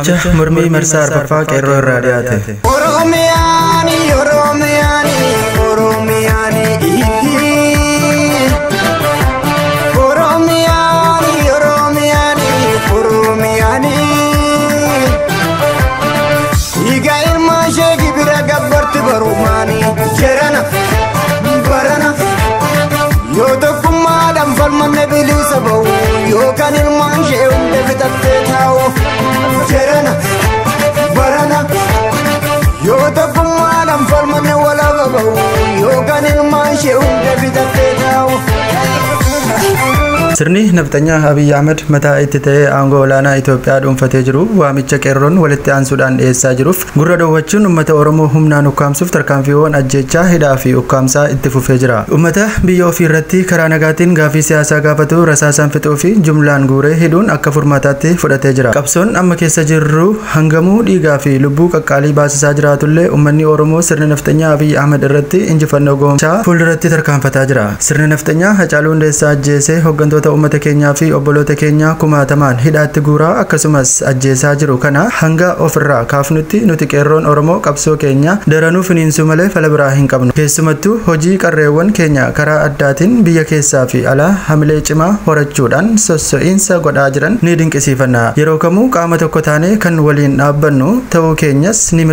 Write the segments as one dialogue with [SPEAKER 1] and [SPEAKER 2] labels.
[SPEAKER 1] Waamicha mormii marsaa arfaffaa qeerroo irraa dhiyaate.
[SPEAKER 2] Oromiyaani, Oromiyaani, Oromiyaani, Oromiyaani, Oromiyaani, Oromiyaani. Dhiiga ilmaan ishee gibira gabbarti barumaani jarana barana. Yoo tokkummaadhaan falmanne bilisa ba'u yookaan ilmaan ishee hunda fixattee taa'u jarana barana. Yoo tokkummaadhaan falmanne walaaba ba'u yookaan ilmaan ishee hunda fixattee taa'u.
[SPEAKER 1] Sirni nafxanyaa Abiy Ahmed mataa itti ta'ee aangoo olaanaa Itoophiyaa dhuunfatee jiru waamicha qeerroon walitti aansuudhaan dhiyeessaa jiruuf gurra dhoowwachuun uummata Oromoo humnaan ukkaamsuuf tarkaanfiiwwan ajjeechaa, hidhaa fi ukkaamsaa itti fufee jira. Uummata biyya ofii irratti karaa nagaatiin gaafii siyaasaa gaafatu rasaasaan fixuu fi jumlaan guuree hidhuun akka furmaataatti fudhatee jira. Qabsoon amma keessa jirru hangamuu dhiigaa fi lubbuu qaqqaalii baasisaa jiraatullee uummanni Oromoo sirna nafxanyaa Abiy Ahmed irratti injifannoo goomchaa fuulduratti tarkaanfataa jira. Sirni nafxanyaa Hacaaluu Hundeessaa ajjeesee hooggantoota uummata keenyaa fi obboloota keenyaa kumaatamaan hidhaatti guuraa akkasumas ajjeesaa jiru kana hanga ofirraa kaafnutti nuti qeerroon Oromoo qabsoo keenya daranuu finiinsuu malee fala biraa hin qabnu. Keessumattuu hojii qarreewwan keenya karaa addaatiin biyya keessaa fi alaa hamilee cimaa horachuudhaan sosso'iinsa godhaa jiran ni dinqisiifanna. Yeroo kamuu qaama tokko taanee kan waliin dhaabbannu ta'uu keenyas ni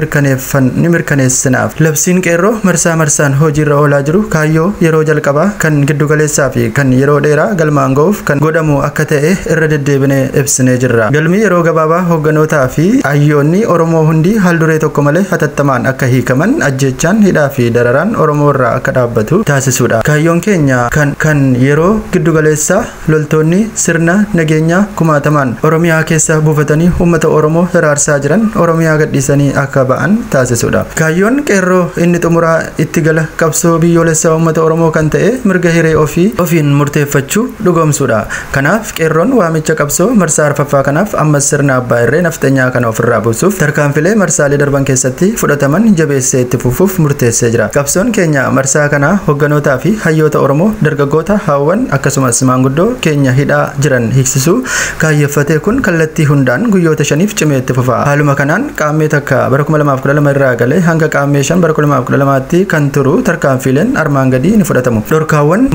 [SPEAKER 1] mirkaneessinaaf. Labsiin qeerroo marsaa marsaan hojiirra oolaa jiru kaayyoo yeroo jalqabaa kan giddugaleessaa fi kan yeroo dheeraa galmaan ga'uuf kan godhamu akka ta'e irra deddeebinee ibsinee jirra. Galmi yeroo gabaabaa hoogganootaa fi hayyoonni Oromoo hundi haalduree tokko malee hatattamaan akka hiikaman, ajjeechaan, hidhaa fi dararaan Oromoo irraa akka dhaabbatu taasisuudha. Kaayyoon keenya kan yeroo giddugaleessaa loltoonni sirna nageenyaa kumaatamaan Oromiyaa keessa buufatanii uummata Oromoo hiraarsaa jiran Oromiyaa gadhiisanii akka ba'an taasisuudha. Kaayyoon qeerroo inni xumuraa itti gala qabsoo biyyoolessaa uummata Oromoo kan ta'e mirga hiree ofii ofiin murteeffachuu dhugoomsuudha. Kanaaf qeerroon waamicha qabsoo marsaa arfaffaa kanaaf ammas sirna abbaa irree nafxanyaa kana ofirraa buusuuf tarkaanfilee marsaalee darban keessatti fudhataman jabeessee itti fufuuf murteessee jira. Qabsoon keenya marsaa kana hoogganootaa fi hayyoota Oromoo, dargaggoota, haawwan akkasumas maanguddoo keenya hidhaa jiran hiiksisuu kaayyeffatee kun kallattii hundaan guyyoota 5 cimee itti fufa. Haaluma kanaan qaammee takka bara 2012 irraa galee hanga qaammee 5 bara 2012tti kan turu tarkaanfileen armaan gadii ni fudhatamu. Dhorkaawwan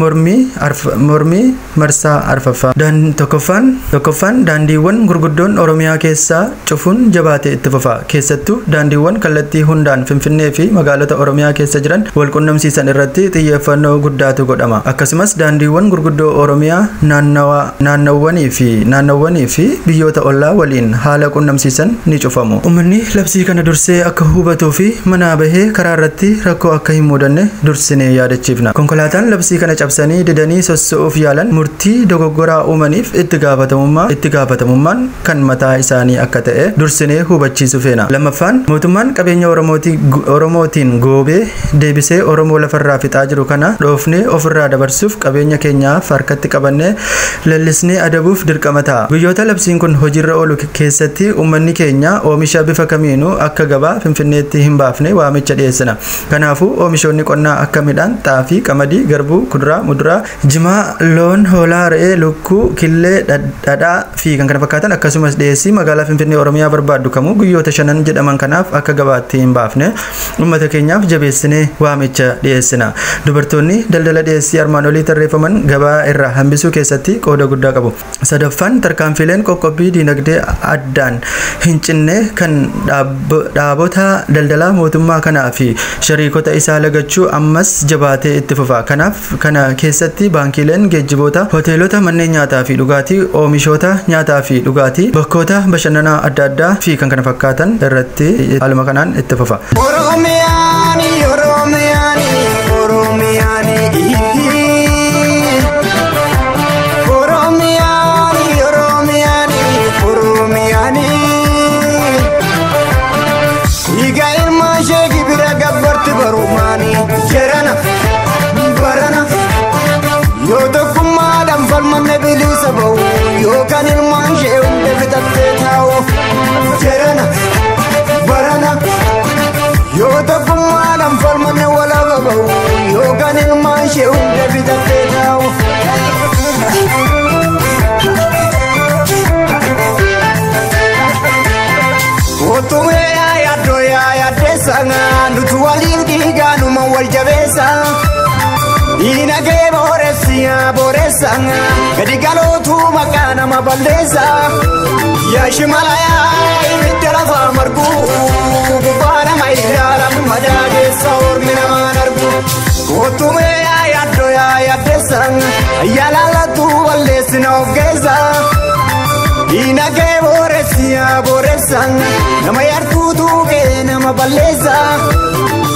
[SPEAKER 1] mormii marsaa arfaffaa. Tokkoffaan daandiiwwan gurguddoon Oromiyaa keessaa cufuun jabaatee itti fufa. Keessattuu daandiiwwan kallattii hundaan Finfinnee fi magaalota Oromiyaa keessa jiran wal qunnamsiisan irratti xiyyeeffannoo guddaatu godhama. Akkasumas daandiiwwan gurguddoo Oromiyaa naannawwanii fi biyyoota ollaa waliin haala qunnamsiisan ni cufamu. Uummanni labsii kana dursee akka hubatuu fi manaa bahee karaa irratti rakkoo akka hin mudanne dursinee yaadachiifna. Konkolaataan labsii kana cabsanii didanii sosso'uuf yaalan murtii dogoggoraa uumaniif itti gaafatamummaan kan mataa isaanii akka ta'e dursinee hubachiisuu feena. Lammaffaan mootummaan qabeenya Oromootiin goobee deebisee Oromoo lafarraa fixaa jiru kana dhoofnee ofirraa dabarsuuf qabeenya keenyaaf harkatti qabannee lallisnee adabuuf dirqama ta'a. Guyyoota labsiin kun hojiirra oolu keessatti uummanni keenya oomisha bifa kamiinuu akka gabaa Finfinneetti hin baafne waamicha dhiyeessina. Kanaafuu oomishoonni qonnaa akka midhaan, xaafii, qamadii, garbuu, kuduraa, muduraa, jimaa, loon, hoolaa, re'ee, lukkuu, killee, dhadhaa fi kan kana fakkaatan akkasumas dhiyeessii magaalaa Finfinnee Oromiyaa barbaaddu kamuu guyyoota 5 jedhaman kanaaf akka gabaatti hin baafne uummata keenyaaf jabeessinee waamicha dhiyeessina. Dubartoonni daldala dhiyeessii armaan olii tarreeffaman gabaa irraa hambisuu keessatti qooda guddaa qabu. Sadaffaan tarkaanfileen qoqqobbii diinagdee addaan hin cinne kan dhaabota daldalaa mootummaa kanaa fi shariikota isaa lagachuu ammas jabaatee itti fufa. Kanaaf kana keessatti baankiileen, geejjiboota, hoteelota, manneen nyaataa fi dhugaatii, oomishoota nyaataa fi dhugaatii, bakkoota bashannanaa adda addaa fi kan kana fakkaatan irratti haaluma kanaan itti fufa.
[SPEAKER 2] Oromiyaani, Oromiyaani, Oromiyaani, Oromiyaani, Oromiyaani, Oromiyaani. Dhiiga ilmaan ishee gibira gabbarti barumaani jarana barana. Yoo tokkummaadhaan falmanne bilisa ba'u yookaan ilmaan ishee hunda fixattee taa'u jarana barana. Yoo tokkummaadhaan falmanne walaaba ba'u yookaan ilmaan ishee hunda fixattee taa'u. Nuuf waliif dhiigaanuma wal jabeessa. Diinagee booressiyaa booressa gadi galootu maqaa nama balleessa. Yaa shimalayaa ibidda lafaa margu gubbaa nama ilaalan madaa keessa ormi namaan argu. Kootumee yaa yaaddoo yaa yaaddeessa yaalaalatu balleessina of keessa. Diinagee booressiyaa booressa nama yartuutu kee nama balleessa.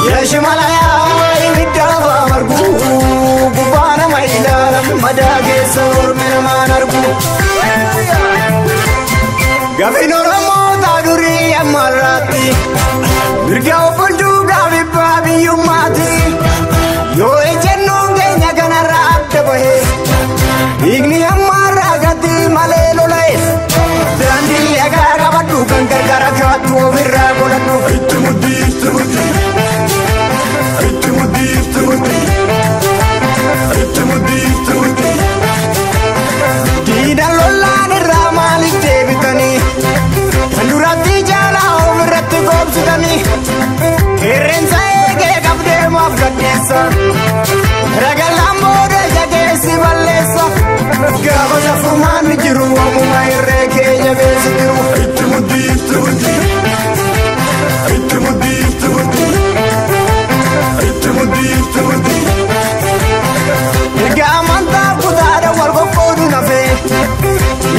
[SPEAKER 2] Yaa shimalayaa ibidda lafaa margu gubbaa nama ilaalan madaa keessa ormi namaan argu. Gaafiin Oromoo durii ammarraatti mirga of bulchuu gaaffii biyyummaati. Yoo ejjennoon keenya kanarraa adda bahe dhiigni ammarraa gati malee lola'e. Daandii dhagaa qabadhu kan gargaara kaattu ofirraa godhadhu.
[SPEAKER 3] Itti muddi itti muddi itti muddi itti muddi itti muddi itti muddi.
[SPEAKER 2] Diina lolaan irraa maaliif deebitanii? Kan duratti jaalaa ofirratti goobsitanii? Qeerransa eegee qabdee maaf gaddeessa? Ragalaan booda ija keessi balleessa. Gaafa safumaan jiru waamuma irree keenya beesi jiru.
[SPEAKER 3] Itti muddi itti muddi itti muddi itti muddi itti muddi itti muddi.
[SPEAKER 2] Erga amantaa kutaadha wal qoqqoodu nafee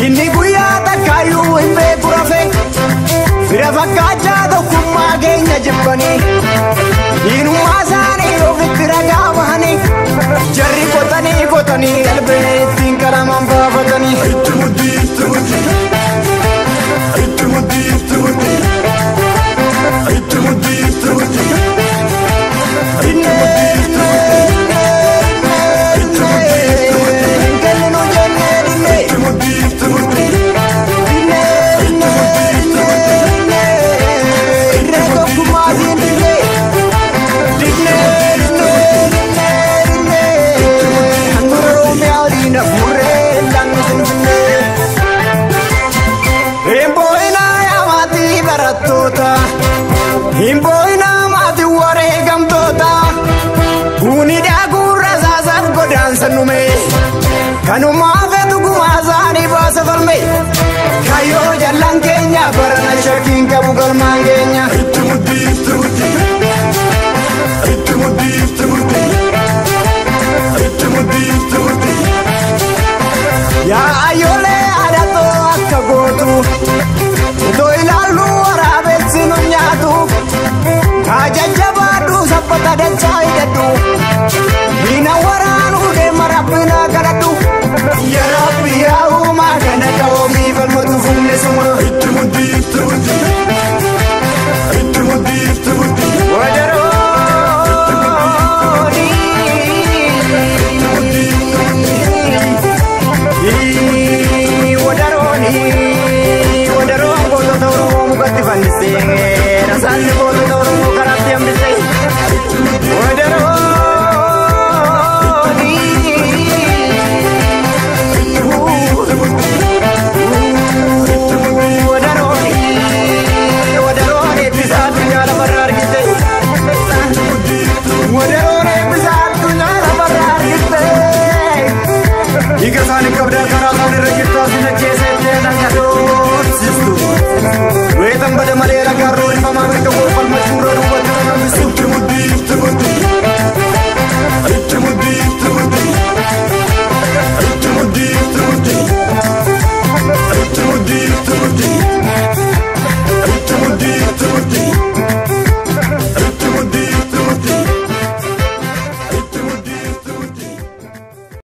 [SPEAKER 2] inni guyyaa takkaayyuu hin beeku rafee fira fakkaachaa tokkummaa keenya jibbanii diinummaa isaanii ofitti ragaa bahanii jarri qotanii qotanii qalbee ittiin qalamaan baafatanii.
[SPEAKER 3] Itti muddi itti muddi itti muddi itti muddi itti muddi itti muddi itti muddi itti muddi. Itti muddi itti muddi itti muddi itti muddi.
[SPEAKER 2] Irree tokkummaatiin dinnee dinnee dinnee dinnee handhuura Oromiyaa diina fuurree laannu finfinnee. Hin boo'inaa yaa maatii barattoota hin boo'inaa maatii wareegamtoota guunidhaa guurra saasaaf godaansa nume kanumaa feetu gumaa isaanii baasa falme kayyoo jallaan keenya barana shakkiin qabu galmaan keenya.
[SPEAKER 3] Itti muddi itti muddi itti muddi itti muddi itti muddi itti muddi.
[SPEAKER 2] Yaa ayyoolee aadatoo akka gootu otoo ilaallu waraabessi nu nyaatu kaa jajjabaadhu saffata dachaa hidhadhu diina waraanuu deema rabbina kadhadhu yaa rabbi yaa uumaa kana qaboomii falmatu fuulli suma.
[SPEAKER 3] Itti muddi itti muddi itti muddi itti muddi.
[SPEAKER 2] Wadarooni wadarooni wadaroon gootota Oromoo mukatti fannisee rasaanni gootota Oromoo karaatti hambisee wadarooni wadarooni wadaroon eebbisaa addunyaa lafarraa argite wadaroon eebbisaa addunyaa lafarraa argite.
[SPEAKER 4] Dhiiga isaanii qabdaa karaa isaanii irra jirtu as ajjeesee ta'e dhaqadoonsistu. Weetan bada malee ragaa roorifamaa mirga